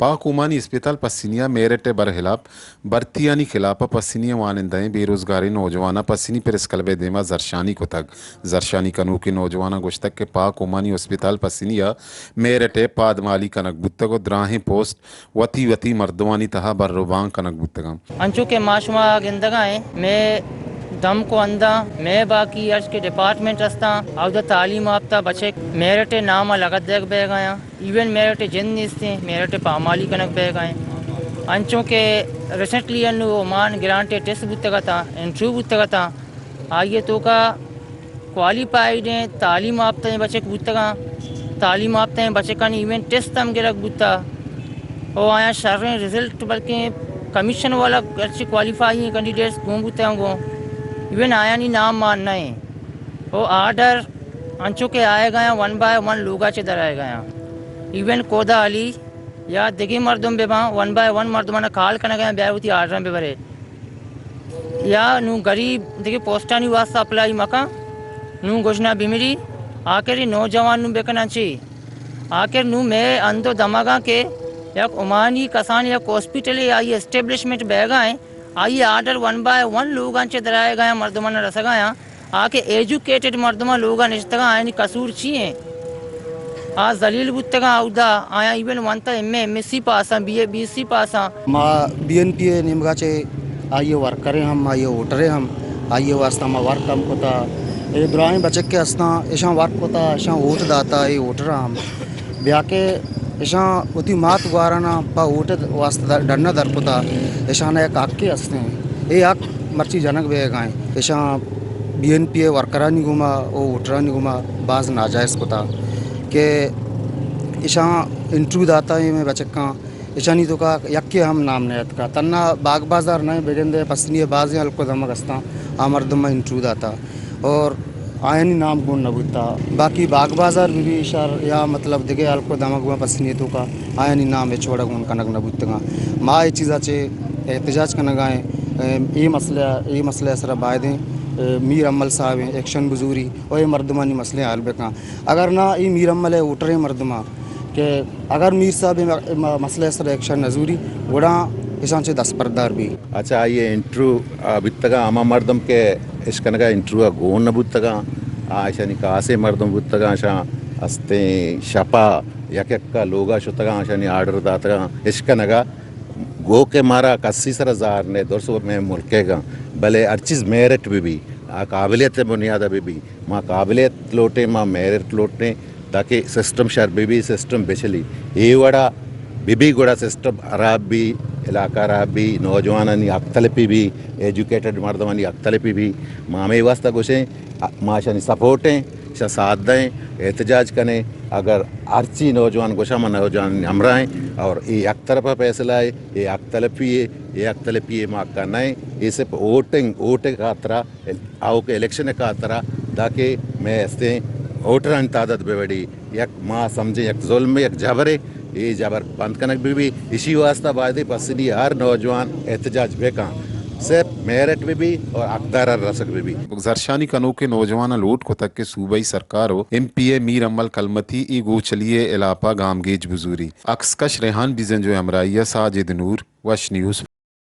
پاک اومانی اسپتال پسنی ءَ میرٹ ءِ برخلاف بھرتیانی خلاف ءَ پسنی ءِ وانندہیں بے روزگاریں نوجواناں پسنی پریس کلب ءِ دیما زھرشانی کتگ۔ زھرشانی کنوکیں نوجواناں گوشتگ کہ پاک اومانی اسپتال پسنی ءَ میرٹ ءِ پادمالی کنگ بوتگ ءُ دراہیں پوسٹ وتی وتی مردمانی تہا بھر ءُ بانگ کنگ بوتگ اَنت۔ انچو کہ ما شما گندگ ءَ ایں، مئے دمک ءُ ہنداں، مئے باقی ہرچ کہ ڈیپارٹمنٹ استاں، اودا تعلیم یافتہ بچک میرٹ ءِ نام ءَ لگت دیگ بیگ ءَ آں۔ ایون میرٹ ءِ جند نیستیں، میرٹ ءِ پامالی کنگ بیگ ءَ ایں۔ انچو کہ ریسنٹلی انو اومان گرانٹ ءِ ٹیسٹ بوتگ اتاں، انٹرویو بوتگ اتاں، آئی ءِ توکا کوالیفائیڈ ایں، تعلیم یافتہ ایں بچک بوتگاں، تعلیم یافتہ ایں بچکانی ایون ٹیسٹ ہم گرگ بوتا، او آیاں شریں رزلٹ، بلکیں کمیشن والا ہرچی کوالیفائی ایں کینڈیڈیٹس گون بوتگاں گون، ایون آیانی نام مان نہ ایں۔ او آرڈر انچو کہ آئے گیاں، ون بائی ون لوگا چہ در آئے گیاں۔ ایون کودا علی یا دگہ مردم بہ باں، ون بائی ون مردمانا کال کنگ ءَ آں، بیا وتی آرڈراں بہ برے۔ یا نوں گریب دگہ پوسٹانی واسطہ اپلائی مکن، نوں گژنا بمری، آخر اے نوجوان نوں بکناں چی؟ آخر نوں مئے ہند ءُ دمگاں کہ یک عمانی کسانیں یک ہاسپٹلے آئی اسٹیبلشمنٹ بیگ ءَ ایں، آئی آرڈر ون بائی ون لوگاں چہ درائے گیاں، مردماں رسگ ءَ آں، آ کہ ایجوکیٹڈ مردماں لوگاں نشتگاں، آیانی قصور چی ایں؟ آ ذلیل بوتگاں، اودا آیاں ایون ونتا ایم اے، ایم ایس سی پاساں، بی اے، بی ایس سی پاساں۔ ما بی این پی ءِ نیمگا چہ آئی ءِ ورکریں ہم، آئی ءِ ووٹریں ہم، آئی ءِ واسطہ ما ورک ہم کتا۔ اے دراہیں بچک کہ استاں، اشاں ورک کتا، اشاں ووٹ داتا، اے ووٹراں ہم۔ بیا کہ اشاں وتی مات گواراناں پہ ووٹ ءِ واسطہ ڈنا در کتا، اشاں یک حقے استیں۔ اے حق مرچی جنگ بیگ ءَ ایں۔ اشاں بی این پی ءِ ورکرانی گوما ءُ ووٹرانی گوما باز ناجائز کتا کہ اشاں انٹرویو داتا ایں مئے بچکاں، اشانی توکا یکے ہم نام نیاتکا۔ تنا باگ بازار نہ، بگندے پسنی ءِ بازیں ہلک ءُ دمگ استاں، آ مردماں انٹرویو داتا اور آیانی نام گون نہ بوتا۔ باقی باگ بازار بہ بی شہر یا مطلب دگہ ہلک ءُ دمگ بہ پسنی ءِ توکا، آیانی نام ہچ وڑا گون کنگ نہ بوتگاں۔ ما اے چیزا چہ احتجاج کنگا ایں۔ اے مسئلہ، اے مسئلہ ءِ سرا بایدیں، اے، میر امل صاحب ایں، ایکشن بزوری ءُ اے مردمانی مسئلہ حل بکاں۔ اگر نہ، اے میر امل ءِ ووٹریں مردماں کہ اگر میر صاحب اے م-، م-، مسئلہ ءِ سرا ایکشن نہ زوری، گڑا اشاں چہ دست بردار بی۔ اچھا، آئی ءِ انٹرویو، آ، بیتگاں، ہما مردم کہ اشکنگا انٹرویو ءَ گون نہ بوتگاں، آ، اشانی کاسے مردم بوتگاں، اشاں استیں شپا یک یکا لوگا شتگاں، اشانی آرڈر داتگاں اشکنگا۔ گو کہ مارا کسی سرا زار نے، درست مئے ملک ءِ گاں، بلے ہر چیز میرٹ بہ بی، آ، قابلیت ءِ بنیاد ءَ بہ بی۔ ما قابلیت لوٹیں، ما میرٹ لوٹیں، تاکہ سسٹم شر بہ بی، سسٹم بچلی۔ اے وڑا بہ بی گڑا سسٹم حراب بی، علاقہ حراب بی، نوجوانانی حق تلپی بی، ایجوکیٹڈ مردمانی حق تلپی بی۔ ما ہمے واسطہ گوشیں، ما اشانی سپورٹ ایں، اشاں ساتھ دئیں، احتجاج کنیں۔ اگر ہرچی نوجوان گوشاں، ما نوجوانانی ہمراہ ایں اور اے یک طرفہ فیصلہ اے، اے حق تلپی اے، اے حق تلپی اے ما کا نہ ایں۔ اے صرف ووٹنگ، ووٹ ءِ خاطرا، آؤکیں الیکشن ءِ خاطرا، تاکہ مئے استیں ووٹرانی تعداد بہ بڑی۔ یک ما سمجھیں یک ظلمے، یک جبرے، اے جبر بند کنگ بہ بی۔ اشی واسطہ بایدیں پسنی ہر نوجوان احتجاج بہ کن، صرف میرٹ بہ بی اور حقدار ءَ رسگ بہ بی۔ زھرشانی کنوکیں نوجواناں لوٹ کتگ کہ صوبائی سرکار ءُ ایم پی اے میر امل کلمتی اے گوچلی ءِ ہلاپا گامگیج بزوری۔ عکس کش ریحان بزنجو ءِ ہمراہی ءَ ساجد نور، وش نیوز۔